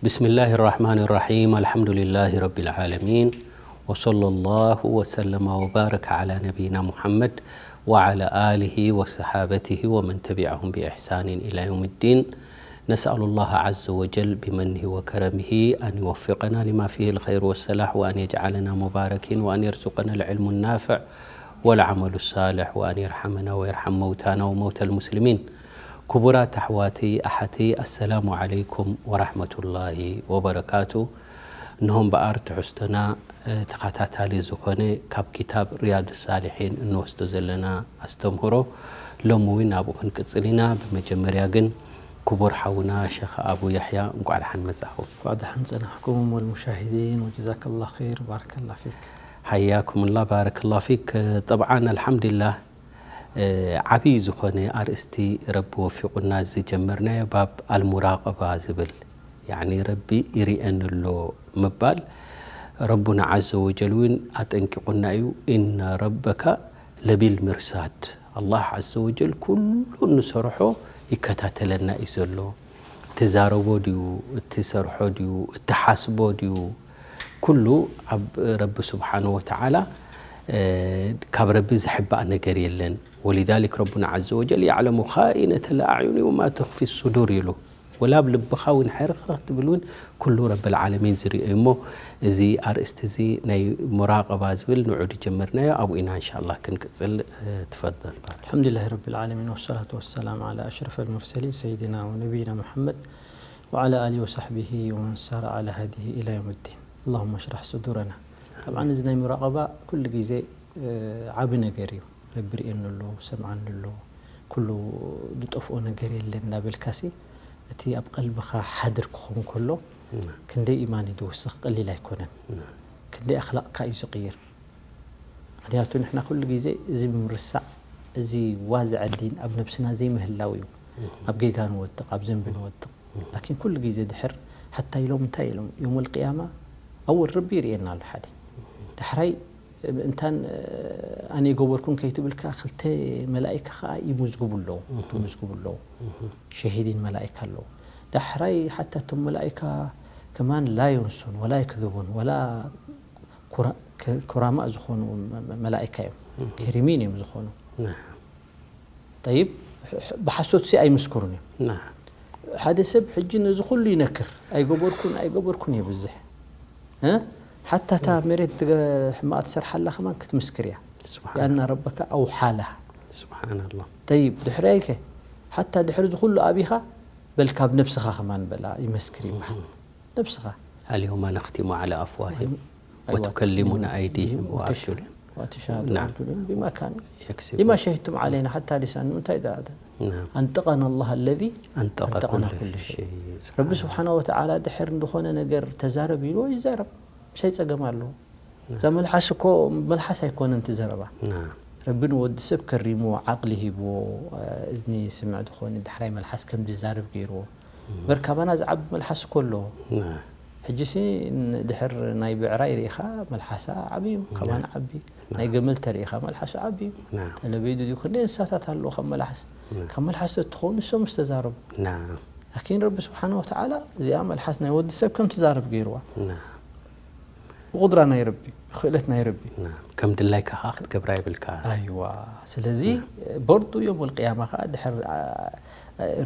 بسم الله الرحمن الرحيم. الحمد لله رب العالمين. وصلى الله وسلم وبارك على نبينا محمد وعلى آله وصحابته ومن تبعهم بإحسان إلى يوم الدين. نسأل الله عز وجل بمنه وكرمه أن يوفقنا لما فيه الخير والصلاح، وأن يجعلنا مباركين، وأن يرزقنا العلم النافع والعمل الصالح، وأن يرحمنا ويرحم موتانا وموتى المسلمين. ክቡራት ኣሕዋተይ ኣሓተይ፣ ኣሰላሙ ዓለይኩም ወራሕመቱላሂ ወበረካቱ። እንሆ እምበኣር ትሕዝቶና ተኸታታሊ ዝኾነ ካብ ክታብ ሪያድ ሳሊሒን እንወስዶ ዘለና ኣስተምህሮ ሎሚ እውን ኣብኡ ክንቅጽል ኢና። ብመጀመርያ ግን ክቡር ሓውና ሸኽ ኣቡ ያሕያ፣ እንቋዕ ደሓን መጻኹም። እንቋዕ ደሓን ጸናሕኩም፣ ወልሙሻሂዲን፣ ወጀዛከላህ ኸይር፣ ባረከላህ ፊክ። ሓያኩምላ፣ ባረከላህ ፊክ። ጠብዓን ኣልሓምዱሊላህ፣ ዓብዪ ዝኾነ ኣርእስቲ ረቢ ወፊቑና ዝጀመርናዮ ባብ ኣልሙራቐባ ዝብል፣ ያዕኒ ረቢ ይርእየኒ ኣሎ ምባል። ረቡና ዓዘ ወጀል እውን ኣጠንቂቑና እዩ። ኢነ ረበካ ለቢል ምርሳድ። ኣላህ ዓዘ ወጀል ኩሉ እንሰርሖ ይከታተለና እዩ ዘሎ። እትዛረቦ ድዩ፣ እትሰርሖ ድዩ፣ እትሓስቦ ድዩ፣ ኩሉ ኣብ ረቢ ስብሓነ ወተዓላ፣ እ፣ ካብ ረቢ ዝሕባእ ነገር የለን። ወሊዛሊክ ረቡና ዓዘ ወጀል የዕለሙ ኻኢነተ ለኣዕዩኒ ወማ ትኽፊ ሱዱር ኢሉ። ወላ ኣብ ልብኻ እውን ሕርኽርኽ ትብል እውን ኩሉ ረብል ዓለሚን ዝርእዮ እሞ፣ እዚ ኣርእስቲ እዚ ናይ ሙራቐባ ዝብል ንዑ ድጀመርናዮ፣ ኣብኡ ኢና እንሻላህ ክንቅጽል። እ፣ ትፈደል ባረክ። الحمد لله رب العالمين، والصلاة والسلام على أشرف المرسلين سيدنا ونبينا محمد وعلى آله وصحبه ومن سار على هديه إلى يوم الدين. اللهم اشرح صدورنا. طبعا እዚ ናይ ሙራቐባ ኩሉ ግዜ፣ እ፣ ዓቢ ነገር እዩ። ረቢ ርእየኒ ኣሎ፣ ሰምዓኒ ኣሎ፣ ኩሉ ዝጠፍኦ ነገር የለን እናበልካሲ፣ እቲ ኣብ ቀልብኻ ሓድር ክኸውን ከሎ፣ ና። ክንደይ ኢማን እዩ ዝውስኽ፣ ቀሊል ኣይኮነን። ና። ክንደይ ኣኽላቕካ እዩ ዝቕይር። ምኽንያቱ ንሕና ኩሉ ግዜ እዚ ብምርሳዕ፣ እዚ ዋዝዕ ዲን ኣብ ነብስና ዘይምህላው እዩ። እህ። ኣብ ጌጋ ንወድቕ፣ ኣብ ዘንቢ ንወድቕ። እህ። ላኪን ኩሉ ግዜ ድሕር፣ ሓታ ኢሎም እንታይ ኢሎም? የውመል ቅያማ ኣወል ረቢ ይርእየና ኣሎ ሓደ። ዳሕራይ እንታን፣ ኣነ ይገበርኩን ከይትብልካ፣ ክልተ መላኢካ ከኣ ይምዝግቡ ኣለዉ፣ እህ። ይምዝግቡ ኣለዉ። እህ። ሸሂዲን መላኢካ ኣለዉ። ዳሕራይ ሓታ እቶም መላኢካ ከማን ላ የንሱን ወላ የክዝቡን ወላ ኩራ-፣ ክ-፣ ኩራማእ ዝኾኑ መ-፣ መ-፣ መላኢካ እዮም። እህ። ከሪሚን እዮም ዝኾኑ። ናም። ጠይብ፣ ሕ-፣ ሕ-፣ ብሓሶትሲ ኣይምስክሩን እዮም። ናም። ሓደ ሰብ ሕጂ ነዚ ኩሉ ይነክር፣ ኣይገበርኩን፣ ኣይገበርኩን የብዝሕ። እ? ሓታ እታ መሬት ትገ-፣ ሕማቕ ትሰርሓላ ከማን ክትምስክር እያ። ስብሓን-፣ ሊኣና ረበካ ኣውሓ ለሃ። ስብሓንላህ። ጠይብ፣ ድሕራይከ? ሓታ ድሕሪ እዚ ኩሉ ኣቢኻ፣ በል ካብ ነብስኻ ከማን በላ ይመስክር ይበሃል። እህ። ነብስኻ። اليوم نختم على أفواههم ኣይዋ፣ وتكلمنا أيديهم وتش-، وأرجلهم. وتشهد نعم. أرجلهم بما كانوا. يكسبون. لما شهدتم علينا حتى لسانهم እንታይ ደኣ? نعم. أنطقنا الله الذي أنطق أنطقنا كل كل شيء. شيء. ረቢ سبحانه. ስብሓነ ወተዓላ ድሕር ዝኾነ ነገር ተዛረብ ኢልዎ ይዛረብ። ምሳይ ጸገም ኣለዎ። እዛ መልሓስ እኮ መልሓስ ኣይኮነን እቲ ዘረባ። ናም። ረቢ ንወዲ ሰብ ከሪምዎ፣ ዓቕሊ ሂብዎ፣ እዝኒ ስምዕ ዝኾነ ዳሕራይ መልሓስ ከም ዝዛረብ ገይርዎ። እም። እምበር ካባና ዝዓቢ መልሓስ እኮ ኣለዎ። ናም። ሕጂሲ ን-፣ ድሕር ናይ ብዕራይ ርኢኻ መልሓሳ ዓቢ እዩ፣ ካባና ናም። ዓቢ። ናይ ናም። ገመል ተርኢኻ መልሓሱ ዓቢ እዩ። ናም። ተለበይዱ ድዩ? ክንደይ እንስሳታት ኣለዎ ካብ መልሓስ። ናም። ካብ መልሓስ ተትኸውን ንሶም ምስ ተዛረቡ። ናም። ላኪን ረቢ ስብሓነ ወተዓላ እዚኣ መልሓስ ናይ ወዲ ሰብ ከም ትዛረብ ገይርዋ። ናም። ብቁድራ ናይ ረቢ፣ ብክእለት ናይ ረቢ። ናም። ከም ድላይካ ከኣ ክትገብራ የብልካ። ኣይዋ። ስለዚ፣ ናም። በርዱ ዮም ወልቅያማ ከኣ ድሕር፣ አ፣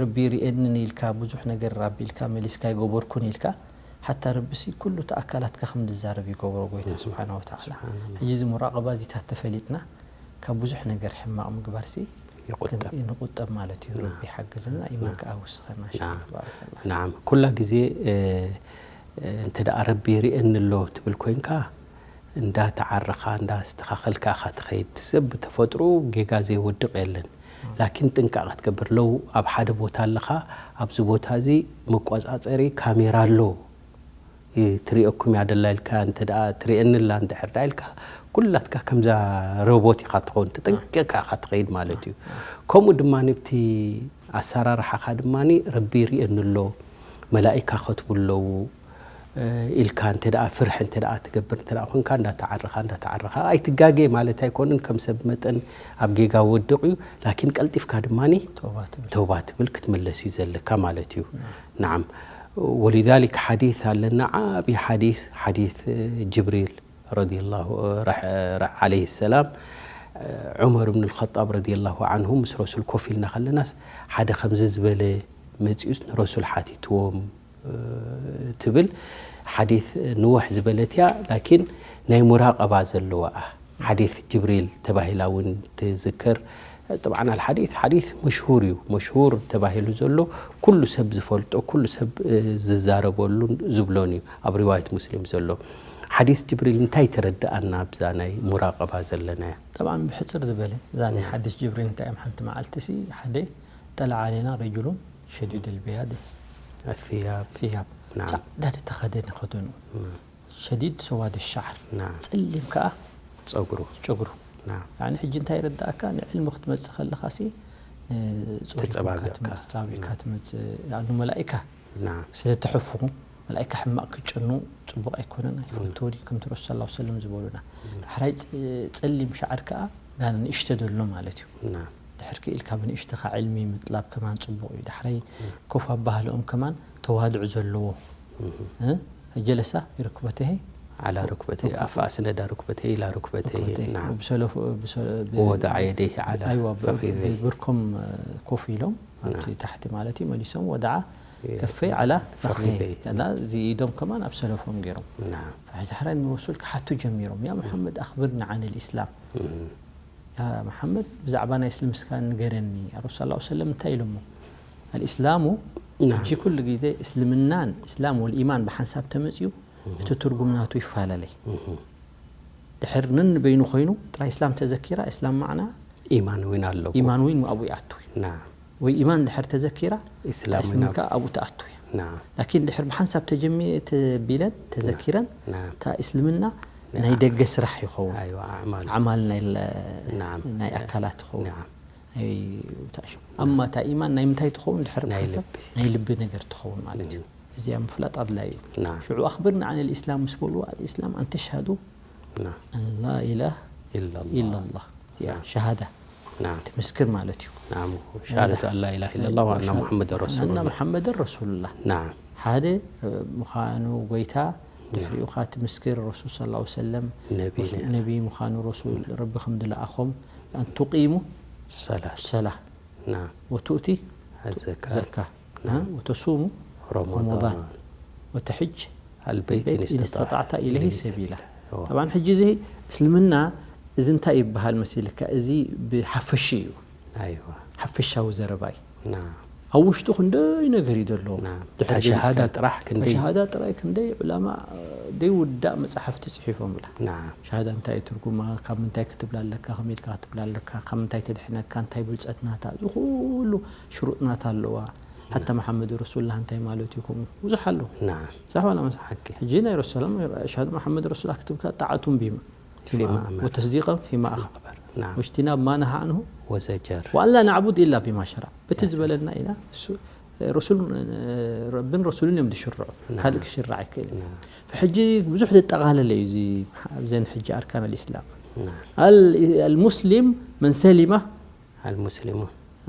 ረቢ ይርእየንን ኢልካ፣ ብዙሕ ነገር ራቢ ኢልካ፣ መሊስካ ይገበርኩን ኢልካ፣ ሓታ ረቢሲ ኩሉ እቲ ኣካላትካ ከም ዝዛረብ ይገብሮ ጎይታ ናም። ስብሓነ ወተዓላ። ስብሓንላህ። ሕጂ እዚ ሙራቐባ እዚታት ተፈሊጥና፣ ካብ ብዙሕ ነገር ሕማቕ ምግባርሲ ይቁጠብ። ክን-፣ ንቁጠብ ማለት እዩ። ናም። ረቢ ይሓግዝና፣ ኢማን ናም። ከኣ ይውስኸና። ናም። ሸይኽ፣ ባረከላህ። ናም። ኩላ ግዜ፣ እ፣ እንተ ደኣ ረቢ ይርእየኒ ኣሎ ትብል ኮይንካ፣ እንዳተዓረኻ፣ እንዳስተኻኸልካ ኢኻ ትኸይድ። ሰብ ብተፈጥሮ ጌጋ ዘይወድቕ የለን። ም። ላኪን ጥንቃቐ ክትገብር፣ ለው ኣብ ሓደ ቦታ ኣለኻ፣ ኣብዚ ቦታ እዚ መቆጻጸሪ ካሜራ ኣሎ፣ እ፣ ትሪኦኩም እያ ደላ ኢልካ፣ እንተ ደኣ ትሪኤኒ ኣላ እንድሕር ደኣ ኢልካ፣ ኩላትካ ከምዛ ሮቦት ኢኻ ትኸውን፣ ተጠንቂቕካ ኢኻ ትኸይድ ማለት እዩ። ከምኡ ድማ ንብቲ ኣሰራርሓኻ ድማ ረቢ ይርእየኒ ኣሎ፣ መላኢካ ከትቡ ኣለዉ፣ እ፣ ኢልካ እንተ ደኣ ፍርሒ እንተ ደኣ ትገብር እንተ ደኣ ኮንካ፣ እንዳተዓረኻ፣ እንዳተዓረኻ፣ ኣይትጋገ ማለት ኣይኮነን፣ ከም ሰብ መጠን ኣብ ጌጋ ወድቕ እዩ፣ ላኪን ቀልጢፍካ ድማ ተውባ ትብል። ተውባ ትብል ክትምለስ እዩ ዘለካ ማለት እዩ። ናም። ናዓም። ወሊዛሊክ ሓዲስ ኣለና፣ ዓብዪ ሓዲስ፣ ሓዲስ ጅብሪል ረዲየላሁ ረ- ረ- ዓለይሂ ሰላም። ዑመር ብን ልኸጣብ ረዲየላሁ ዓንሁ ምስ ረሱል ኮፍ ኢልና ከለናስ ሓደ ከምዚ ዝበለ መፂኡስ ንረሱል ሓቲትዎም ትብል ሓዲስ ንውሕ ዝበለት እያ። ላኪን ናይ ሙራቀባ ዘለዋ ሓዲስ ጅብሪል ተባሂላ እውን ትዝከር። ጥብዓን ኣልሓዲስ ሓዲስ መሽሁር እዩ። መሽሁር ተባሂሉ ዘሎ ኩሉ ሰብ ዝፈልጦ፣ ኩሉ ሰብ ዝዛረበሉን ዝብሎን እዩ ኣብ ሪዋየት ሙስሊም ዘሎ። ሓዲስ ጅብሪል እንታይ ተረድኣና ኣብዛ ናይ ሙራቀባ ዘለናያ? ጠብዓን ብሕፅር ዝበለ እዛ ናይ ሓዲስ ጅብሪል እንታይ እዮም ሓንቲ መዓልቲ ሲ ሓደ ጠልዓ ዓለይና ረጁሉን ሸዲድ ልበያድ ኣስያብ ثياب نعم. ፃዕዳ ዝተኸደነ ከደኑ ሸዲድ ሰዋድ ሻዕር نعم. ፀሊም ከዓ ጸጉሩ ጨጉሩ نعم. ያኒ ሕጂ እንታይ ይረዳእካ ንዕልሚ ክትመፅእ ከለኻ ሲ ንፅሩይ ተፀባቢቕካ። ኮንካ ትመፅእ ተፀባቢቕካ ትመፅእ ያኑ መላኢካ نعم. ስለ ተሐፍኹ መላኢካ ሕማቕ ክጨኑ ፅቡቕ ኣይኮነን ኣይፈትዎን እዩ ከምቲ ረሱል ሰለላሁ ሰለም ዝበሉና ዳሕራይ ፅ- ፀሊም ሻዕር ከዓ ጋና ንእሽተ ደሎ ማለት እዩ نعم. ድሕር ክኢልካ ብንእሽተኻ ዕልሚ ምጥላብ ከማን ፅቡቕ እዩ ዳሕራይ ኮፍ ኣባህልኦም ከማን ተዋድዕ ዘለዎ እ? ጀለሳ ይርክበተሄ على ركبتيه أف أسند ركبتيه إلى ركبتيه نعم. ብሰለፉ ብሰ- ብ- ووضع يديه على ኣይዋ ብ- فخذيه ብብርኮም ኮፍ ኢሎም ኣብቲ ታሕቲ ማለት እዩ መሊሶም ወድዓ ከፈይ ዓላ ፈኺዘይ ፈኺዘይ። ከዛ እዚ ኢዶም ከማን ኣብ ሰለፎም ገይሮም نعم. ዳሕራይ ንረሱል ክሓቱ ጀሚሮም ያ መሓመድ ኣኽብርኒ ዓን ልእስላም مم. ያ መሓመድ ብዛዕባ ናይ እስልምስካ ንገረኒ ረሱል ስ ሰለም እንታይ ኢሎሞ ኣልእስላሙ نعم. ሕጂ ኩሉ ግዜ እስልምናን እስላም ወልኢማን ብሓንሳብ ተመፅኡ እቲ ትርጉም ናቱ ይፈላለይ مم. ድሕር ነንበይኑ ኮይኑ ጥራይ እስላም ተዘኪራ እስላም ማዕና إيمان وين الله ኢማን እውን ኣብኡ ይኣቱ እዩ نعم. ወይ ኢማን ድሕር ተዘኪራ إسلام وين እስልምካ ኣብኡ ትኣቱ እያ نعم. ላኪን ድሕር ብሓንሳብ ተጀሚ ተቢለን ተዘኪረን نعم. እታ እስልምና ናይ ደገ ስራሕ ይኸውን أيوة أعمال ዓማል ናይ ለ- نعم. ናይ ኣካላት ይኸውን نعم. ኣይተእሽም ኣማ እታ ኢማን ናይ ምንታይ ትኸውን ድሕር ናይ ብሓንሳብ ልቢ። ናይ ልቢ ነገር ትኸውን ማለት እዩ እዚኣ ምፍላጥ ኣድላይ እዩ نعم. ሽዑ ኣኽብርኒ ዓን ልእስላም ምስ በልዎ ኣልእስላም ኣን ተሽሃዱ نعم. ኣን ላ ኢላህ إلا الله ኢላ ላህ እዚኣ ሸሃዳ نعم. ትምስክር ማለት እዩ نعم. شهادة أن لا إله إلا الله وأن محمدا رسول ኣና الله መሓመድን ረሱሉላህ نعم. ሓደ ምዃኑ ጎይታ ድሕሪኡ ካ ትምስክር ረሱል ስ ሰለም ነቢ ነቢ ምዃኑ ረሱል ረቢ ከም ድለኣኾም ኣን ትቂሙ الصلاة ሰላ نعم. ወትኡቲ الزكاة ዘካ ወተሱሙ رمضان ረመዳን ወተሕጅ البيت إن استطعت ኢለህ إليه ሰቢላ أوه. ጠብዓን ሕጂ እዚ እስልምና እዚ እንታይ ይበሃል መሲልካ እዚ ብሓፈሽ እዩ أيوة ሓፈሻዊ ዘረባ እዩ نعم. ኣብ ውሽጡ ክንደይ ነገር እዩ ዘለዎ نعم. ድሕር እታ ሸሃዳ ገሊጽካ- ጥራሕ ክንደይ ሸሃዳ ጥራይ ክንደይ ዑላማ ዘይውዳእ መፅሓፍቲ ፅሒፎምላ نعم. ሸሃዳ እንታይ እዩ ትርጉማ ካብ ምንታይ ክትብላ ኣለካ ከመይ ኢልካ ክትብላ ኣለካ ካብ ምንታይ ተድሕነካ እንታይ ብልፀት ናታ እዚ ኩሉ ሽሩጥ ናታ ኣለዋ ሓታ መሓመድ ረሱሉላህ እንታይ ማለት እዩ ከምኡ ብዙሕ ኣለዎ نعم. ሳሕ ዋላ መስ حقي ሕጂ ናይ ረሱል ሰላም ኣሽሃዱ መሓመድ ረሱል ክትብካ ጣዓቱን ቢማ فيما أمر. ወተስዲቀን ፊማ ኣኽበር أخبر نعم. ወጅቲናብ ማ ነሃ ኣንሁ وزجر ዋላ ናዕቡድ ኢላ ቢማ ሸራ በቲ ዝበለና ኢና እሱ ረሱል ረብን ረሱልን እዮም ዝሽርዑ ካልእ ክሽራዕ ኣይክእል نعم. ሕጂ ብዙሕ ዘጠቓለለ እዩ እዚ ኣብዘን ሕጂ ኣርካን ኣልእስላም نعم. ኣልሙስሊም መን ሰሊማ المسلم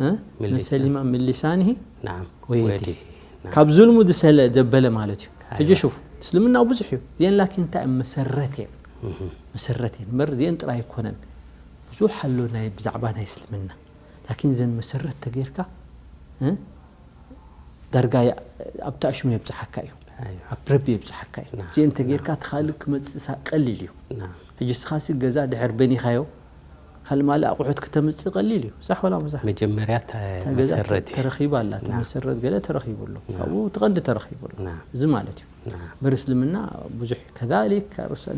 እ? من መን لسان. ሰሊማ ምን ሊሳንሂ نعم. ويده. ويده نعم. ካብ ዙልሙ ዝሰለ ዘበለ ማለት እዩ ሕጂ ኣይዋ። ሹፍ እስልምና ብዙሕ እዩ እዚአን ላኪን እንታይ እዮም መሰረት እየን مهم. መሰረት እየን እምበር እዚአን ጥራይ ኣይኮነን ብዙሕ ኣሎ ናይ ብዛዕባ ናይ እስልምና ላኪን ዘን መሰረት ተጌርካ እ? ዳርጋ ያ- ኣብቲ ኣሽሙ የብፅሓካ እዩ ኣይዋ። ኣብ ረቢ የብፅሓካ እዩ ና። እዚአን ተጌርካ እቲ ካልእ ክመፅእ ሳ- ቀሊል እዩ ና። ሕጂ እስኻሲ ገዛ ድሕር በኒኻዮ ካልእ ማልእ ኣቑሑት ክተምፅእ ቀሊል እዩ ሳሕ ወላ ምሳሕ መጀመርያ ተ- እታ ገዛ መሰረት እዩ። ተረኺባ ኣላ እቲ ና። መሰረት ገለ ተረኺቡ ኣሎ ካብኡ እቲ ቀንዲ ተረኺቡ ኣሎ ና። እዚ ማለት እዩ ና። በር እስልምና ብዙሕ እዩ ከዛሊክ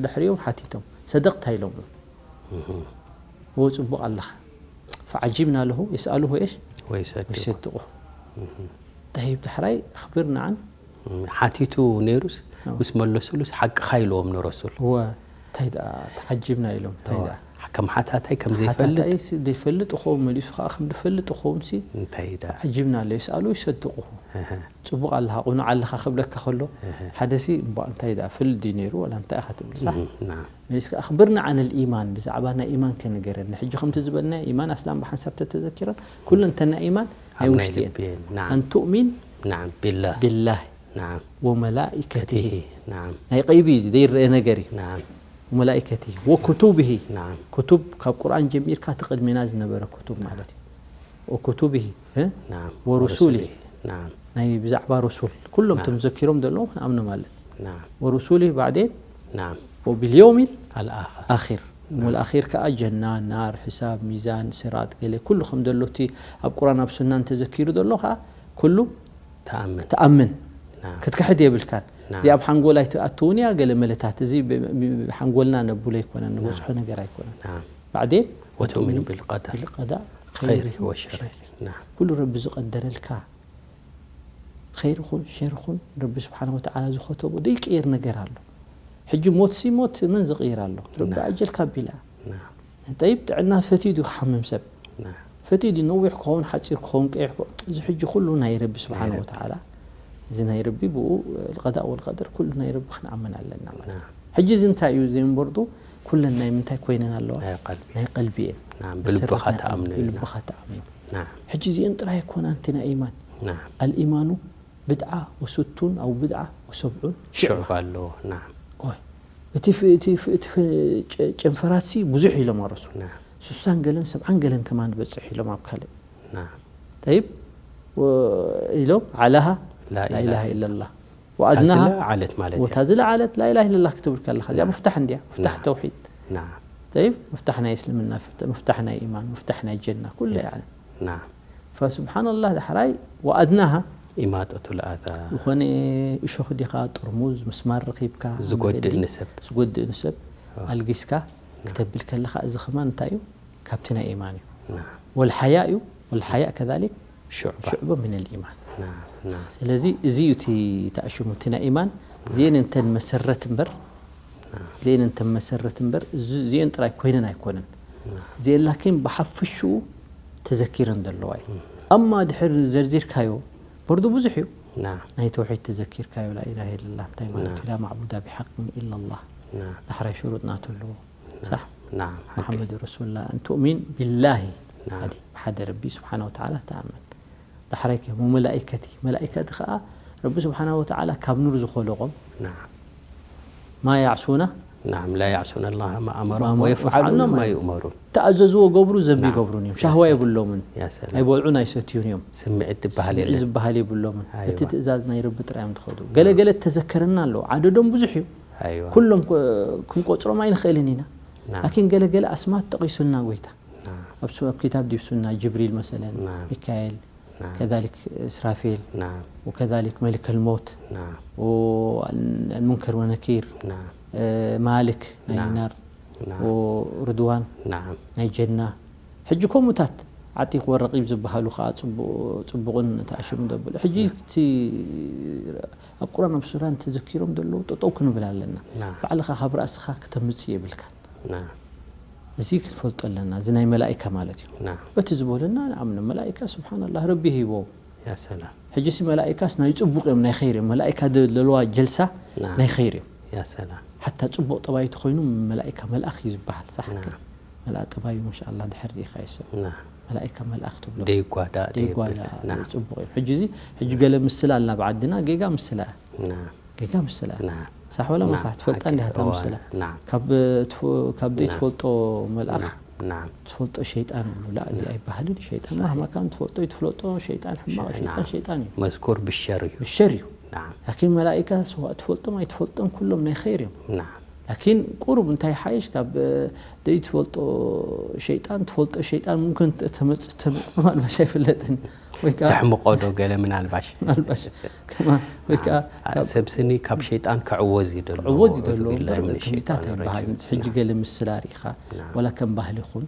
ድሕሪኦም ሓቲቶም ሰደቕታ ኢሎም እህ። ወ ፅቡቕ ኣለኻ ፈዓጂብና ኣለኹ የስኣልሁ የሽ ወይሰድቁ ወይሰድቑ ጠይብ ዳሕራይ ኣኽብርና ዓን ሓቲቱ ነይሩስ ምስ መለሱሉስ ሓቅኻ ኢልዎም ንረሱል እወ እንታይ ደኣ ተዓጂብና ኢሎም እንታይ ደኣ ከም ሓታታይ ከም ዘይፈልጥ ሓታታይ ሲ ዘይፈልጥ እኸውን መሊሱ ከዓ ከም ዝፈልጥ እኸውን ሲ እንታይ ዳ ዓጂብና ኣሎ ይስኣሉ ይሰድቑኹ እህ፣ ፅቡቕ ኣለኻ ቁኑዕ ኣለኻ ክብለካ ከሎ እህ፣ ሓደ ሲ እምቧ እንታይ ደኣ ፍልጥ ድዩ ነይሩ ወላ እንታይ ኢኻ ትብል ሳሕ እህ፣ ና መሊስካ ኣኽብርና ዓን ልኢማን ብዛዕባ ናይ ኢማን ከነገረኒ ሕጂ ከምቲ ዝበልና ኢማን ኣስላም ብሓንሳብ ተተዘኪረን ኩለንተና ኢማን ናይ ኣብ ናይ ውሽጢ እየን ልቢ እየን። ናም። ኣን ትእሚን ናም ቢላህ ቢላህ نعم وملائكته نعم ናይ ቀይቢ እዩ ዘይረአ ነገር እዩ نعم وملائكته وكتبه نعم كتب ካብ ቁርኣን ጀሚርካ እቲ ቅድሚና ዝነበረ كتب ማለት እዩ وكتبه እ? نعم ورسله نعم ናይ ብዛዕባ رسل ኩሎም نعم. እቶም ዘኪሮም ዘለዉ ክንኣምኖም ኣለና نعم ورسله بعدين نعم وباليوم الآخر الآخر والآخر ከዓ ጀና ናር ሕሳብ ሚዛን ስራጥ ገለ ኩሉ ከም ዘሎ እቲ ኣብ ቁርኣን ኣብ ሱና እንተዘኪሩ ዘሎ ከዓ ኩሉ تأمن ትኣምን نعم ክትክሕድ የብልካን نعم እዚኣ ኣብ ሓንጎል ኣይትኣትውን እያ ገለ መለታት እዚ ብ- ብ- ሓንጎልና ነብሎ ኣይኮነን ንበዝሖ ነገር ኣይኮነን نعم بعدين وتؤمن بالقدر بالقضاء خيره خيره وشره نعم ኩሉ ረቢ ዝቀደረልካ ኸይር ኹን ሸር ኹን ረቢ ስብሓን ወተዓላ ዝኸተቦ ዘይቅየር ነገር ኣሎ ሕጂ ሞት ሲ ሞት መን ዝቕይር ኣሎ ረቢ نعم ኣጀልካ ኣቢላ نعم ጠይብ ጥዕና ፈትዩ ድዩ ክሓምም ሰብ نعم ፈትዩ ድዩ ነዊሕ ክኸውን ሓፂር ክኸውን ቀይሕ ክኸውን እዚ ሕጂ ኩሉ ናይ ረቢ ስብሓን ናይ ረቢ። ወተዓላ እዚ ናይ ረቢ ብኡ ቀዳእ ወልቀደር ኩሉ ናይ ረቢ ክንኣምን ኣለና ማለት نعم ሕጂ እዚ እንታይ እዩ ዘይምበርዱ ኩለን ናይ ምንታይ ኮይነን ኣለዋ ናይ ቀልቢ ናይ ቀልቢ እየን نعم ብሰረት ብልብኻ ናይ ትኣምኖ ቀልቢ እዩ ብልብኻ ትኣምኖ نعم ሕጂ እዚአን ጥራይ ኣይኮና እንቲ ናይ ኢማን نعم الإيمان بضعة وستون أو بضعة وسبعون شعبة ኣለዎ نعم ኦይ እቲ ፍ- እቲ ፍ- እቲ ፍ- ጨ- ጨንፈራት ሲ ብዙሕ ኢሎም ኣረሱ نعم ስሳን ገለን ሰብዓን ገለን ከማን ዝበፅሕ ኢሎም ኣብ ካልእ نعم طيب و- ኢሎም ዓላሃ لا لا إله إلا الله ታዚ وأدناها ለዓለት ማለት ወታ እያ ዝለዓለት لا إله إلا الله ክትብል ከለኻ እዚኣ نعم. ምፍታሕ እንድያ ምፍታሕ نعم. ተውሒድ نعم طيب ምፍታሕ ናይ እስልምና ፍት- ምፍታሕ ናይ ኢማን ምፍታሕ ናይ ጀና ኩሉ Yes. يعني نعم فسبحان الله ዳሕራይ وأدناها إماطة الأذى ዝኾነ እሾኽ ዲኻ ጥርሙዝ ምስማር ረኺብካ ዝጎድእ መንገዲ ንሰብ ዝጎድእ ንሰብ ኣልጊስካ ክተብል ከለኻ እዚ ከማን እንታይ እዩ ካብቲ ናይ ኢማን እዩ نعم والحياء እዩ والحياء كذلك شعبة شعبة من الإيمان نعم نعم ስለዚ እዚ እዩ እቲ ተኣሽሙ እቲ ናይ ኢማን እዚአን እንተን መሰረት እምበር እዚአን እንተን መሰረት እምበር እዚ- እዚአን ጥራይ ኮይነን ኣይኮነን እዚአን ላኪን ብሓፈሽኡ ተዘኪረን ዘለዋ እዩ ኣማ ድሕር ዘርዚርካዮ በርዱ ብዙሕ እዩ نعم ናይ ተውሒድ ተዘኪርካዮ لا إله إلا الله እንታይ ማለት እዩ لا معبود بحق إلا الله نعم ዳሕራይ ሽሩጥ ናቱ ኣለዎ صح نعم حقي محمد رسول الله أن تؤمن بالله نعم ሓደ ብሓደ ረቢ ስብሓን ወተዓላ ተኣምን ዳሕራይ ከ መላኢከቲ መላኢከቲ ከዓ ረቢ ስብሓን ወተዓላ ካብ ኑር ዝኸለቆም نعم ما يعصون نعم لا يعصون الله ما أمرهم ما أمرهم ويفعلون ويفعلون ما ما يؤمرون ተኣዘዝዎ ገብሩ نعم. ዘቢገብሩን እዮም يا ሻህዋ سلام. የብሎምን يا سلام ኣይበልዑን ኣይሰትዩን እዮም ስምዒት ትበሃል ስምዒት የለን ዝበሃል የብሎምን ኣይዋ። እቲ ትእዛዝ ናይ ረቢ ጥራዮም ትኸዱ ገለገለ ተዘከረና ኣለዎ ዓደዶም ብዙሕ እዩ ኣይዋ ኩሎም ኮ- ክንቆፅሮም ኣይንኽእልን ኢና نعم ላኪን ገለገለ ኣስማት ጠቒሱልና ጎይታ نعم ኣብ ሱ- ኣብ ክታብ ዲብሱና ጅብሪል መሰለን نعم ሚካኤል نعم كذلك إسرافيل نعم وكذلك ملك الموت نعم والمنكر ونكير نعم آه، مالك ናይ نعم. ናር نعم ورضوان نعم ናይ ጀና ሕጂ ከምኡታት ዓጢቕ ወረቂብ ዝበሃሉ ከዓ ፅቡቕ- ፅቡቕን ተኣሽሙ ዘብሉ ሕጂ እቲ ኣብ ቁርኣን ኣብ ሱራን ተዘኪሮም ዘለዉ ጠጠው ክንብል ኣለና نعم ባዕልኻ ካብ ራእስኻ ክተምፅእ የብልካ نعم እዚ ክንፈልጦ ኣለና እዚ ናይ መላኢካ ማለት እዩ نعم በቲ ዝበለና ንኣምኖ መላኢካ ስብሓንላህ ረቢ ሂቦም يا سلام ሕጂ ሲ መላኢካስ ናይ ፅቡቅ እዮም ናይ ኸይር እዮም መላኢካ ዘለዋ ጀልሳ نعم ናይ ኸይር እዮም يا سلام ሓታ ፅቡቅ ጠባይ ተኮይኑ መላኢካ መልኣኽ እዩ ዝበሃል ሳሕ نعم መልኣ ጠባዩ ማሻኣላ ድሕር ዲኻ ይሰብ نعم መላኢካ መልኣኽ ትብሎ ደይጓዳእ ደይጓዳ ደይብል። نعم ፅቡቅ እዮም ሕጂ እዚ ሕጂ ገለ ምስላ ኣላ ብዓድና ጌጋ ምስላ እያ نعم ጌጋ ምስላ እያ نعم ሳሕ ወላ نعم መሳሕ ትፈልጣ حقي. እንዲኻ እታ هو- ምስላ نعم ካብ ትፈ- ካብ ዘይትፈልጦ መልኣኽ نعم ትፈልጦ ሸይጣን ይብሉ ላ እዚ ኣይበሃልን ሸይጣን ማህማ ካን ትፈልጦ ይትፍለጦ ሸይጣን ሕማቕ ሸይጣን نعم ሸይጣን እዩ مذكور بالشر እዩ። ብሸር እዩ نعم ላኪን መላኢካ ስዋ ትፈልጦም ኣይትፈልጦም ኩሎም ናይ ኸይር እዮም نعم ላኪን ቁሩብ እንታይ ሓይሽ ካብ ዘይትፈልጦ ሸይጣን ትፈልጦ ሸይጣን ሙምክን ተመፅ ተምፅእ ማልባሽ ኣይፍለጥን ወይ ከዓ ተሕምቆ ዶ ገለ ምናልባሽ ማልባሽ ከማ ወይ ከዓ ሰብ ስኒ ካብ ሸይጣን ክዕወዝ እዩ ደሎ ዕወዝ ይደሎ أعوذ بالله من ከምዚታት الشيطان ኣይበሃል الرجيم. ሕጂ ገለ ምስላ ርኢኻ نعم. ወላ ከም ባህሊ ይኹን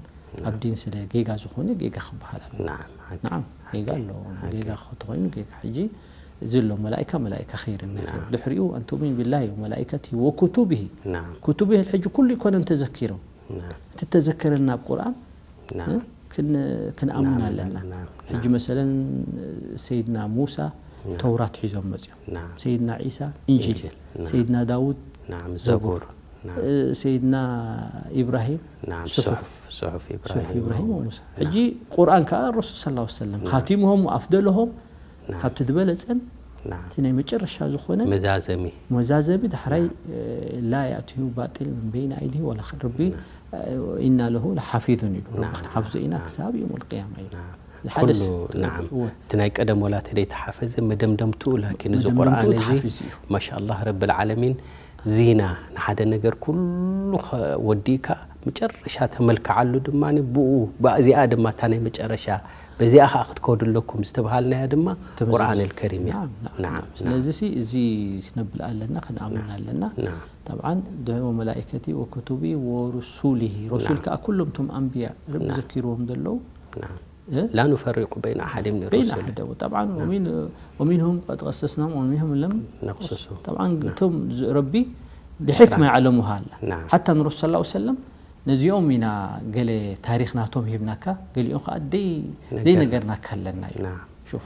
ኣብ ዲን ስለ ጌጋ ዝኾነ ጌጋ ክበሃል ኣሎ نعم حقي. نعم ጌጋ ኣሎ ጌጋ ተኾይኑ ጌጋ ሕጂ እዚ ኣሎ መላኢካ መላኢካ ኸይር ድሕሪኡ أن تؤمن بالله وملائكته وكتبه نعم كتبه ሕጂ ኩሉ ይኮነን ተዘኪሮም نعم እቲ ተዘከረና ኣብ ቁርኣን نعم ክን- ክንኣምን نعم ኣለና نعم ሕጂ መሰለን ሰይድና ሙሳ ተውራት ሒዞም መፅኦም نعم ሰይድና ዒሳ እንጂል إنجيل. نعم. ሰይድና ዳውድ نعم ዘቡር زبور نعم እ፣ ሰይድና ኢብራሂም نعم صحف. صحف صحف ሱሑፍ إبراهيم ኢብራሂም وموسى. ወሙሳ ሕጂ ቁርኣን ከዓ ረሱል ስላ ሰለም ካቲሙሆም ኣፍደለሆም نعم. ካብቲ ዝበለፀን ናዓም። እቲ ናይ መጨረሻ ዝኾነ መዛዘሚ። መዛዘሚ ዳሕራይ፣ ናዓም። እ፣ لا يأتيه الباطل من بين أيديه ولا خلفه። ረቢ፣ ናዓም። እ፣ إنا له لحافظون ኢሉ። ረቢ ናዓም። ክንሓፍዞ ኢና ናዓም። ክሳብ የውመል ቅያማ ኢሉ። ናዓም። ዝሓደስ ኩሉ፣ ናዓም። እወ። እቲ ናይ ቀደም ወላ ተደይተሓፈዘ መደምደምትኡ፣ ላኪን እዚ መደምደምትኡ ቁርኣን እዚ ተሓፊዙ እዩ። ማሻኣላህ ረብል ዓለሚን ዚና ንሓደ ነገር ኩሉ ከ-፣ ወዲእካ መጨረሻ ተመልክዓሉ ድማ ብኡ፣ ብዚኣ ድማ እታ ናይ መጨረሻ፣ በዚኣ ኸዓ ክትከዱ ኣለኩም ዝተብሃልናያ ድማ ተመዝገቡ። ቁርኣን ኣልከሪም እያ። ናዓም፣ ናዓም፣ ናዓም፣ ስለዚ ናዓም። ሲ እዚ ክነብል ኣለና፣ ክንኣምን ናዓም፣ ኣለና። ናዓም። ጠብዓን ድሕሪ ወመላኢከቲ ወክቱቢ ወሩሱሊሂ፣ ረሱል ናዓም። ከኣ ኩሎም እቶም ኣንብያ ረቢ ናዓም። ዘኪርዎም ዘለዉ፣ ናዓም። እ? لا نفرق بين أحد من በይነ رسله። ኣሕደ። ጠብዓን ናዓም። ወሚን-፣ ወሚንሁም ቀድ ቀሰስናም ወሚንሁም ለም ነቅሱሱ። ጠብዓን ናዓም። እቶም ዝ-፣ ረቢ ብሕክማ እስራ። የዕለሙሃ ኣላ። ናዓም። ሓታ ንረሱል ሰለላሁ ዐለይሂ ወሰለም ነዚኦም ኢና ገለ ታሪኽ ናቶም ሂብናካ፣ ገሊኦም ከኣ ደይ-፣ ነገር። ዘይነገርናካ ኣለና እዩ። ናዓም። ሹፍ።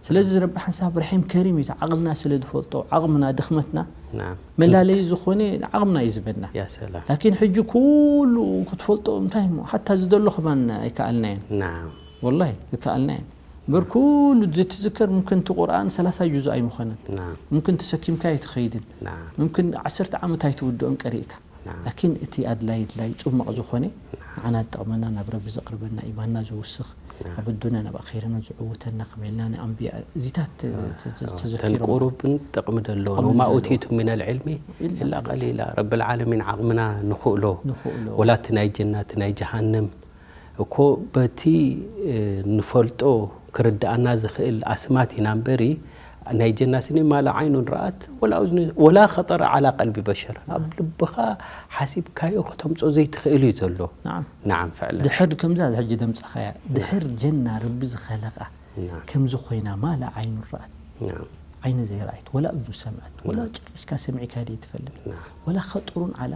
ስለዚ ረቢ ሓንሳብ ረሒም ከሪም እዩ። ዓቕልና ስለ ዝፈልጦ፣ ዓቕምና፣ ድኽመትና ናዓም። መላለዪ ዝኾነ ዓቕምና እዩ ዝበና። ያ ሰላም። ላኪን ሕጂ ኩሉ ክትፈልጦ እንታይ እሞ፣ ሓታ ዝደሎ ከማን ኣይከኣልናዮን። ናዓም። ወላሂ፣ ዝከኣልናዮን። እምበር ኩሉ ዘትዝከር ሙምክን እቲ ቁርኣን ሰላሳ ጁዝ ኣይምኾነን። ናዓም። ሙምክን ተሰኪምካ ኣይትኸይድን። ናዓም። ሙምክን ዓሰርተ ዓመት ኣይትውድኦን ቀሪእካ። ናዓም። ላኪን እቲ ኣድላይ ኣድላይ ጽሙቕ ዝኾነ ናዓም። ንዓና ዝጠቕመና፣ ናብ ረቢ ዘቕርበና፣ ኢማንና ዝውስኽ፣ ናዓም። ኣብ ኣዱንያ ናብ ኣኼራና ዝዕውተና፣ ከመይ ኢልና ንኣንብያ እዚታት ተ-፣ ናዓም። ተ-፣ ተ-፣ እተን ተዘኪሮም። ቁሩብን ጥቕሚ ዘለዎን። ጥቕሚ ወማ ዘለዎን። ኡቲቱ ሚነል ዒልሚ ኢላ ኢላ ቀሊላ። ረብል ዓለሚን ዓቕምና ንኽእሎ፣ ንኽእሎ። ወላ እቲ ናይ ጀና፣ እቲ ናይ ጀሃነም እኮ በቲ፣ እ፣ ንፈልጦ ክርድኣና ዝኽእል ኣስማት ኢና እምበሪ፣ ናይ ጀና ሲኒማ ላ ዓይኑን ረኣት ወላ እዝኑ ወላ ኸጠረ ዓላ ቀልቢ በሸር። ኣብ ልብኻ ሓሲብካዮ ከተምጾ ዘይትኽእል እዩ ዘሎ። ናዓም። ናዓም፣ ፍዕለን። ድሕር ከምዛ ሕጂ ደምጻኻያ፣ ድሕር ጀና ረቢ ዝኸለቓ ናዓም። ከምዚ ኮይና ማ ላ ዓይኑን ረኣት። ናዓም። ዓይኒ ዘይረኣየት፣ ወላ እዝኑ ሰምዐት፣ ወላ ናዓም። ጭርሽካ ሰሚዕካ ደይ ትፈልጥ፣ ናዓም። ወላ ኸጥሩን ዓላ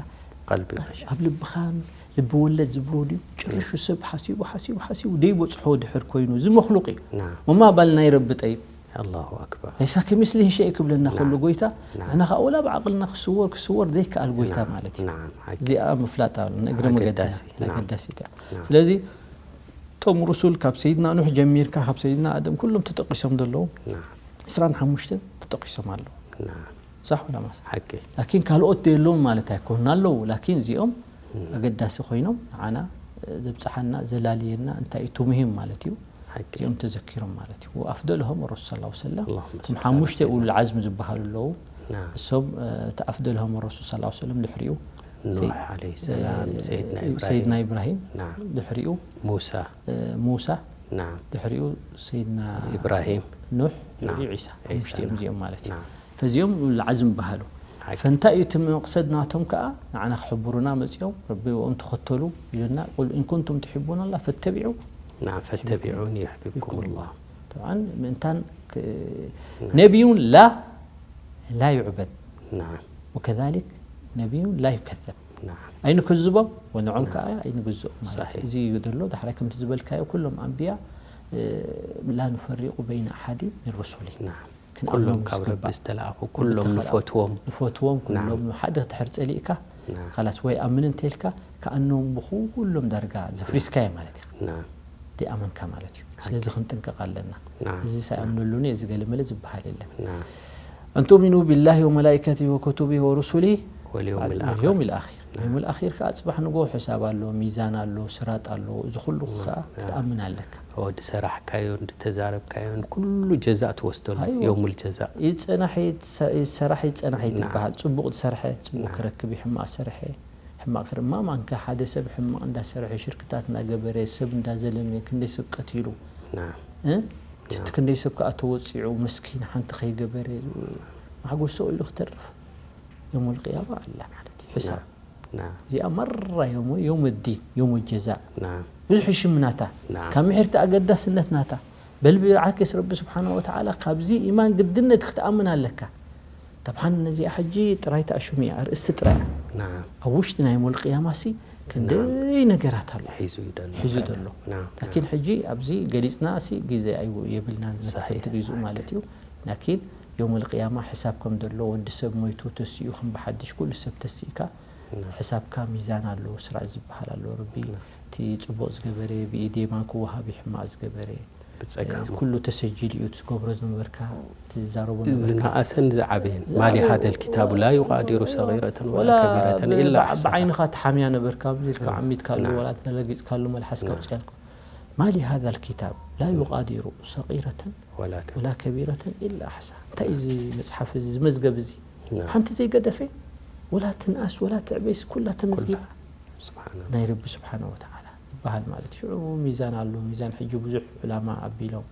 ቀልቢ በሸር። ኣብ ልብኻን ልቢ ወለድ ዝብሎ ድዩ? ጭርሹ ሰብ ሓሲቡ፣ ሓሲቡ፣ ሓሲቡ ደይበጽሖ ድሕር ኮይኑ፣ እዚ መኽሉቕ እዩ። ናዓም። ወማ ባል ናይ ረቢ ጠይብ። ኣላሁ ኣክበር። ለይሳ ከሚስሊሂ ሸይ ክብለና ናዓም። ከሎ ጎይታ፣ ናዓም። ንሕና ኸኣ ወላ ብዓቕልና ክስወር፣ ክስወር ዘይከኣል ጎይታ ናዓም። ማለት እዩ። ናዓም። ሓቂ። እዚኣ ምፍላጥ ኣሎ፣ ንእግረ መገድና ኣገዳሲ። ናዓም። ኣገዳሲት እያ። ናዓም። ስለዚ፣ እቶም ሩሱል ካብ ሰይድና ኑሕ ጀሚርካ፣ ካብ ሰይድና ኣደም ኩሎም ተጠቂሶም ዘለዉ ናዓም። ዕስራን ሓሙሽተን ተጠቂሶም ኣለዉ። ናዓም። ሳሕ ወላ ማስ? ሓቂ። ላኪን ካልኦት ዶ የለውን ማለት ኣይኮኑን፣ ኣለዉ። ላኪን እዚኦም ናዓም። ኣገዳሲ ኮይኖም ንዓና፣ እ፣ ዘብጽሓና፣ ዘላልየና እንታይ እዩ፣ እቲ ሙሂም ማለት እዩ። ሓቂ። እዚኦም ተዘኪሮም ማለት እዩ። ወኣፍደልሆም ረሱል ሰለላሁ ዐለይሂ ወሰለም፣ ኣላሁመ እቶም ሰሊ ሓሙሽተ ዓላ ኡሉል ዓዝም ዝበሃሉ ኣለዉ። ናዓም። እሶም፣ እ፣ እቲ ኣፍደልሆም ረሱል ሰለላሁ ዐለይሂ ወሰለም ድሕሪኡ ኑሕ ሰይ-፣ ዓለይሂ ሰላም፣ እ፣ ሰይድና ኢብራሂም። ሰይድና ኢብራሂም ናዓም። ድሕሪኡ ሙሳ። እ፣ ሙሳ፣ ናዓም። ድሕሪኡ ሰይድና ኢብራሂም። ኑሕ፣ ናዓም። ድሕሪኡ ዒሳ። ዒሳ፣ ሓሙሽቲኦም ናዓም። እዚኦም ማለት እዩ። ናዓም። ፈዚኦም ኡሉል ዓዝም በሃሉ። ሓቂ። ፈንታይ እዩ እቲ መቕሰድ ናቶም ከኣ ንዓና ክሕብሩና መጺኦም፣ ረቢ ብኦም ተኸተሉ ኢሉና፣ ቁል ኢን ኩንቱም ትሕቡና ኣላህ ፈተቢዑ ናዓም፣ ፈተቢዑኒ ዩሕቢብኩም ዩሕቢብኩም ላህ። ላህ። ጠብዓን ምእንታን ክ-፣ ናዓም። ነቢዩን ላ ላ ዩዕበድ። ናዓም። ወከዛሊክ ነቢዩን ላ ዩከዘብ። ናዓም። ኣይንክዝቦም፣ ወንዖም ናዓም። ከኣ ኣይንግዝኦም ማለት እዩ። ሳሒሕ። እዚ እዩ ዘሎ። ዳሕራይ ከምቲ ዝበልካዮ፣ ኩሎም ኣንብያ፣ እ፣ ላ ኑፈሪቁ በይነ ኣሓዲ ሚን ሩሱሊ። ናዓም። ክንኣምኖም ኩሎም ካብ ዝግባእ። ረቢ ዝተላእኹ፣ ኩሎም ኩሎም ተኸላ-፣ ንፈትዎም። ንፈትዎም፣ ኩሎም ናዓም። ሓደ ድሕር ጸሊእካ፣ ናዓም። ኸላስ ወይ ኣምን እንተ ኢልካ፣ ከኣኖም ብኹሎም ዳርጋ ዘፍሪስካዮ ማለት እዩ። ናዓም። ዘይኣመንካ ማለት እዩ። ሓቂ። ስለዚ ክንጥንቀቕ ኣለና። ናዓም። እዚ ሳይኣምነሉኒ፣ እዚ ገለመለ ዝበሃል የለን። ናዓም። أن تؤمنوا بالله وملائكته وكتبه ورسله واليوم الآخر. واليوم الآخر. ናዓም። የውም ልኣኺር ከኣ ጽባሕ ንግሆ ሕሳብ ኣሎ፣ ሚዛን ኣሎ፣ ስራጥ ኣሎ። እዚ ኩሉ ናዓም። ከኣ ክትኣምን ኣለካ። ወዲ ሰራሕካዮን ዝተዛረብካዮን ኩሉ ጀዛእ ትወስደሉ፣ ኣይዋ። የውሙል ጀዛእ። ይጸናሕ ይትሰ-፣ ይሰራሕ ይጸናሕ ናዓም። ይትበሃል። ጽቡቕ ዝሰርሐ ጽቡቕ ናዓም። ክረክብ እዩ፣ ሕማቕ ዝሰርሐ ሕማቕ ክር-፣ ማማንከ ሓደ ሰብ ሕማቕ እንዳሰርሐ፣ ሽርክታት እንዳገበረ፣ ሰብ እንዳዘለመ፣ ክንደይ ሰብ ቀቲሉ፣ ናዓም። እ? ናዓም። ክንደይ ሰብ ከኣ ተወጺዑ፣ መስኪን ሓንቲ ከይገበረ፣ ማሕጎሶ ኢሉ ክተርፍ፣ የውሙል ቅያማ ኣላ ማለት እዩ። ሕሳብ። ናዓም። ናዓም። እዚኣ መራ የውሙ፣ የውመ ዲን፣ የውመ ጀዛእ። ናዓም። ብዙሕ ሽም ናታ። ናዓም። ካብ ምሕርቲ ኣገዳስነት ናታ። በል ብዓኬስ ረቢ ስብሓነ ወተዓላ ካብዚ ኢማን ግድነት ክትኣምን ኣለካ። ጠብዓን ነዚኣ ሕጂ ጥራይ ተኣሽሙ እያ፣ ኣርእስቲ ጥራይ እያ። ናዓም። ኣብ ውሽጢ ናይ የውመል ቅያማ ሲ ክንደይ ናዓም። ነገራት ኣሎ። ሒዙ እዩ ዘሎ። ሒዙ ዘሎ። ናዓም። ላኪን ሕጂ ኣብዚ ገሊጽና ሲ ግዜ ኣይ-፣ የብልናን፣ ሳሒሕ። መትከልቲ ግዜኡ ማለት እዩ። ላኪን የውመል ቅያማ ሕሳብ ከም ዘሎ፣ ወዲ ሰብ ሞይቱ ተሲኡ ከም ብሓድሽ ኩሉ ሰብ ተሲእካ፣ ናዓም። ሕሳብካ ሚዛን ኣሎ፣ ስራጥ ዝበሃል ኣሎ። ረቢ ናዓም። እቲ ጽቡቕ ዝገበረ ብኢድ የማን ክወሃብ እዩ፣ ሕማቕ ዝገበረ ብጸጋሙ። ኩሉ ተሰጂሉ እዩ ትገብሮ ዝነበርካ ትዛረቦ ነበርካ ዝነኣሰን ዝዓበየን ማሊ ሃደ ልኪታቡ ላ ዩቃዲሩ ሰጊረተን ወላ ከቢረተን ኢላ ኣሕሳሃ ብዓይንኻ ትሓምያ ነበርካ ኢልካ ዓሚትካሉ ናም። ወላ ተለጊፅካሉ መልሓስካ ውፅያልኩ ማሊ ሃذا الكتاب لا يغادر صغيرة ወላ ከ- ولا كبيرة إلا أحصاها እንታይ እዩ እዚ መፅሓፍ እዚ እዚ መዝገብ እዚ ናም። ሓንቲ ዘይገደፈ ወላ ትንኣስ ወላ ትዕበይስ ኩላ ተመዝጊባ ስብሓን ናይ ረቢ ስብሓነ ወተዓላ ይበሃል ማለት ሽዑ ሚዛን ኣሎ ሚዛን ሕጂ ብዙሕ ዕላማ ኣቢሎም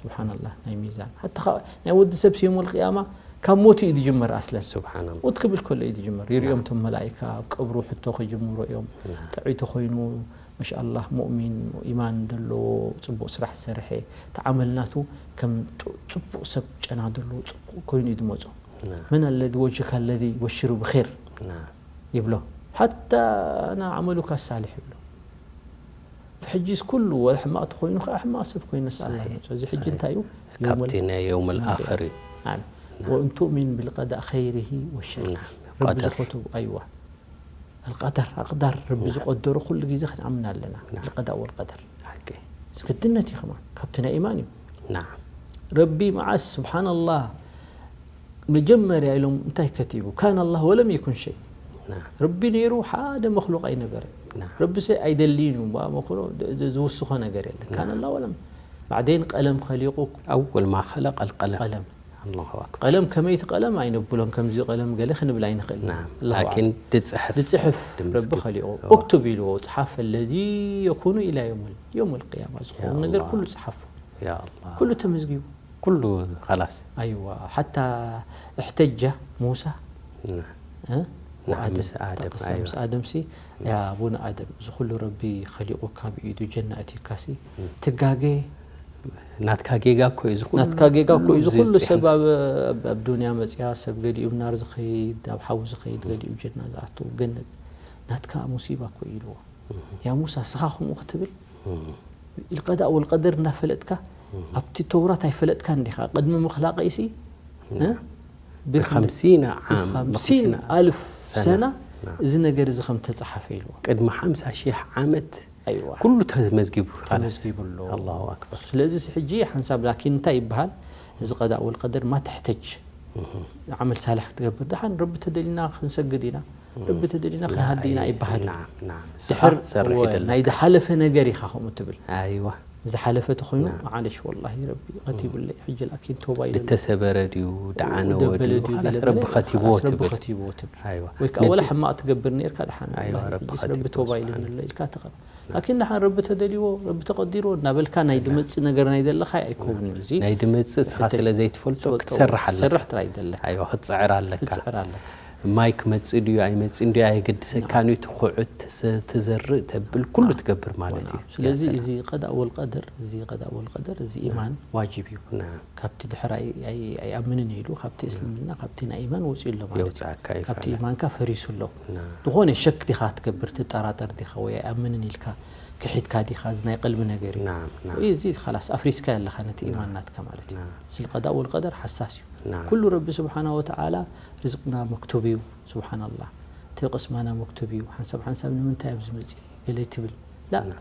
ስብሓንላህ ናይ ሚዛን ሓታ ኸ- ናይ ወዲ ሰብ ሲዮመል ቅያማ ካብ ሞት እዩ ዝጅመር ኣስለን ስብሓን ሞት ክብል ከሎ እዩ ዝጅመር ይሪኦም ቶም መላይካ ኣብ ቀብሩ ሕቶ ክጅምሩ እዮም ጥዑይ ተኮይኑ ማሻኣላህ ሙእሚን ኢማን ዘለዎ ፅቡቅ ስራሕ ዝሰርሐ ተዓመልናቱ ከም ጡ- ፅቡቅ ሰብ ጨና ዘለዎ ፅቡቅ ኮይኑ እዩ ዝመፁ من الذي وجهك الذي يبشر بخير ይብሎ ሓታ ኣና ዓመሉካ ሳልሕ ይብሎ ሕጂስ ኩሉ ወላ ሕማቕ ተኮይኑ ከዓ ሕማቕ ሰብ ኮይኑ ነስኣላ ንፅኦ እዚ ሕጂ እንታይ እዩ ካብቲ ናይ የውም ልኣኸር እዩ نعم وإن تؤمن بالقضاء خيره وشره نعم ረቢ قدر ዝኸተቡ ኣይዋ القدر أقدار ረቢ ዝቀደሮ ኩሉ ግዜ ክንኣምን ኣለና القضاء والقدر ሓቂ ግድነት እዩ ከማን ካብቲ ናይ ኢማን እዩ نعم ረቢ መዓስ ስብሓንላህ መጀመርያ ኢሎም እንታይ ከቲቡ ካን ኣላህ ወለም የኩን ሸይ نعم ረቢ ነይሩ ሓደ መክሉቅ ኣይነበረ نعم ረቢ ሰ ኣይደልይን እዩ እምበኣ መክሎ ዝውስኾ ነገር የለን ካን ኣላህ ወለም بعدين ቀለም ከሊቁ أول ما خلق القلم ቀለም الله أكبر ቀለም ከመይቲ ቀለም ኣይነብሎን ከምዚ ቀለም ገለ ክንብል ኣይንኽእል نعم لكن ድፅሕፍ ድፅሕፍ ድምፅግብ። ረቢ ከሊቁ أوه. اكتب ኢልዎ ፅሓፍ الذي يكون إلى يوم يوم القيامة ዝኸውን يا ነገር الله. ኩሉ ፅሓፉ يا الله ኩሉ ተመዝጊቡ ኩሉ خلاص ኣይዋ ሓታ እሕተጃ ሙሳ نعم እ? نعم ኣደም ምስ ኣደም ጠቀሰ ኣይዋ ምስ ኣደምሲ ያ ኣቡነ ኣደም እዚ ኩሉ ረቢ ከሊቁ ካብ ኢዱ ጀና እቲካሲ ትጋገ ናትካ ጌጋ እኮ እዩ ዝኩሉ ናትካ ጌጋ እኮ እዩ ዝኩሉ ዝብፅሕ። ሰብ ኣብ ኣብ- ኣብ ዱንያ መፅያ ሰብ ገሊኡ ናብ ናር ዝኸይድ ኣብ ሓዊ ዝኸይድ ገሊኡ ጀና ዝኣቱ ገነት ናትካ ሙሲባ እኮ እዩ ኢልዎ ያ ሙሳ ስኻ ከምኡ ክትብል ኢልቀዳእ ወልቀደር እናፈለጥካ ኣብቲ ተውራት ኣይፈለጥካን ዲኻ ቅድሚ ምኽላቀይሲ እ? ብክንደይ ብኸምሲና ዓም ብኸምሲን ኣልፍ ሰና። ሰና እዚ ነገር እዚ ከም ተፀሓፈ ኢልዎ ቅድሚ ሓምሳ ሺሕ ዓመት ኣይዋ ኩሉ ተመዝጊቡ ኻላስ ተመዝጊቡ ኣሎ ኣላሁ ኣክበር ስለዚ ሕጂ ሓንሳብ ላኪን እንታይ ይበሃል እዚ ቀዳእ ወልቀደር ማ ተሕተጅ ዓመል ሳልሕ ክትገብር ደሓን ረቢ ተደሊና ክንሰግድ ኢና ረቢ ተደሊና ክንሃዲ ኢና ይበሃል ናም ናም ድሕር ስኻ ትሰርሕ እወ፣ ይደለካ ናይ ዝሓለፈ ነገር ኢኻ ከምኡ ትብል ኣይዋ ዝሓለፈ ተኾይኑ ማዓለሽ ወላሂ ረቢ ቀቲቡለይ ሕጂ ላኪን ቶባ ይበል ድተሰበረ ድዩ ደዓነወ ደበለ ድዩ ድዩ ኻላስ ደበለ ረቢ ኸቲብዎ ኻላስ ረቢ ትብል ኸቲብዎ ትብል ኣይዋ ወይ ከዓ ወላ ሕማቕ ትገብር ነርካ ደሓን ኣይዋ፣ ወላሂ ረቢ ሕጂስ ኸቲብዎ ረቢ ቶባ ስብሓን ኢለኒ ኣሎ ኢልካ ትቐር ላኪን ደሓን ረቢ ተደልይዎ ረቢ ተቐዲርዎ እናበልካ ናይ ድመፅእ ነገር ናይ ዘለካ ኣይከውንን እዚ ናይ ድመፅእ ስኻ ስለ ዘይትፈልጦ ክትሰርሕ ኣለካ ክትሰርሕ ጥራይ ዘለካ ኣይዋ ክትፅዕር ኣለካ ክትፅዕር ኣለካ ማይ ክመፅእ ድዩ ኣይመፅእን ድዩ ኣየገድሰካን እዩ ትኩዕት ትዘርእ ተብል ኩሉ ትገብር ማለት እዩ ስለዚ እዚ ቀዳእ ወልቀደር እዚ ቀዳእ ወልቀደር እዚ ኢማን ዋጅብ እዩ ናም ካብቲ ድሕር ኣይ- ኣይ- ኣይኣምንን ኢሉ ካብቲ እስልምና ካብቲ ናይ ኢማን ወፅኡ ኣሎ ማለት እዩ የውፅኣካ እዩ ካብቲ ፈላ ኢማንካ ፈሪሱ ኣሎ ናም ዝኾነ ሸክ ዲኻ ትገብር ትጠራጠር ዲኻ ወይ ኣይኣምንን ኢልካ ክሒድካ ዲኻ እዚ ናይ ቀልቢ ነገር እዩ ናም ናም ወይ እዚ ላስ ኣፍሪስካ ኣለኻ ነቲ ኢማን ናትካ ማለት እዩ ናም ስል ቀዳእ ወልቀደር ሓሳስ እዩ ናም ኩሉ ረቢ ስብሓና ወተዓላ ርዝቅና መክቱብ እዩ ስብሓናላህ እቲ ቅስማና መክቱብ እዩ ሓንሳብ ሓንሳብ ንምንታይ ኣብዚ መፅእ ገለ ትብል ላ ናም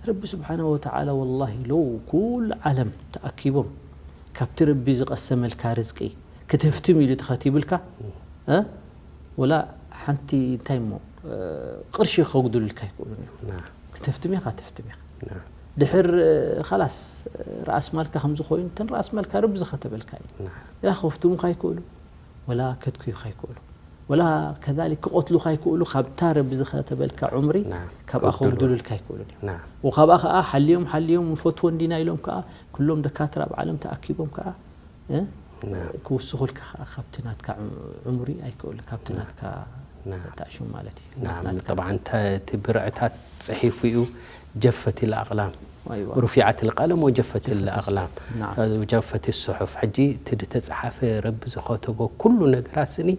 ረቢ ስብሓነ ወተዓላ ወላሂ ለው ኩሉ ዓለም ተኣኪቦም ካብቲ ረቢ ዝቐሰመልካ ርዝቂ ክትህፍትም ኢሉ ተኸቲብልካ እ? ወላ ሓንቲ እንታይ እሞ እ፣ ቅርሺ ከጉድሉልካ ኣይክእሉን እዮም ናም ክትህፍትም ኢኻ ትህፍትም ኢኻ ናም ድሕር እ፣ ኻላስ እ፣ ርኣስ ማልካ ከም ዝኾይኑ እተን ርኣስ ማልካ ረቢ ዝኸተበልካ እዩ ናም ላ ከፍትሙኻ ኣይክእሉ ወላ ከትኩዩኻ ኣይክእሉ ወላ ከዛሊክ ክቐትሉኻ ኣይክእሉ ካብታ ረቢ ዝኸተበልካ ዑምሪ ናም ካብኣ ከጉድሉ። ከጉድሉልካ ኣይክእሉን እዮም ናም ወካብኣ ከዓ ሓልዮም ሓልዮም ንፈትዎ እንዲና ኢሎም ከዓ ኩሎም ደካትር ኣብ ዓለም ተኣኪቦም ከዓ እ? ናም ክውስኹልካ ከዓ ካብቲ ናትካ ዑ- ዑምሪ ኣይክእል ካብቲ ናትካ ናም ተኣሽሙ ማለት እዩ ናም ናትካ ጠብዓን ተ- እቲ ብርዕታት ፅሒፉ እዩ ጀፈት ልኣቅላም ኣይዋ رفعت القلم وجفت الأقلام ናም وجفت الصحف ሕጂ እቲ ዝተፅሓፈ ረቢ ዝኸተቦ ኩሉ ነገራት ስኒ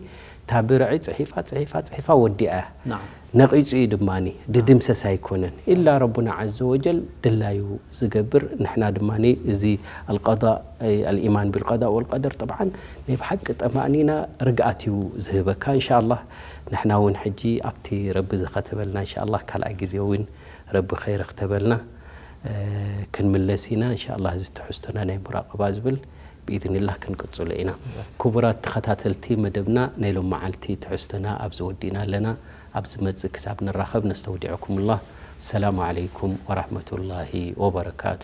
እታ ብርዒ ፅሒፋ ፅሒፋ ፅሒፋ ወዲኣ እያ ናም ነቒፁ እዩ ድማ ድድምሰስ ኣይኮነን ኢላ ረቡና ዓዘ ወጀል ድላዩ ዝገብር ንሕና ድማ እዚ القضاء الإيمان بالقضاء والقدر طبعا ናይ ብሓቂ ጠማእኒና ርግኣት እዩ ዝህበካ إن شاء الله ንሕና እውን ሕጂ ኣብቲ ረቢ ዝኸተበልና إن شاء الله ካልኣይ ግዜ እውን ረቢ ኸይረኽተበልና ክንምለስ ኢና እንሻላ። እዚ ትሕዝቶና ናይ ሙራቀባ ዝብል ብኢዝንላህ ክንቅጽሎ ኢና። ክቡራት ተኸታተልቲ መደብና፣ ናይ ሎም መዓልቲ ትሕዝቶና ኣብዚ ወዲእና ኣለና። ኣብ ዝመጽእ ክሳብ ንራኸብ ነስተውዲዐኩምላ። ሰላሙ ዓለይኩም ወራህመቱላሂ ወበረካቱ።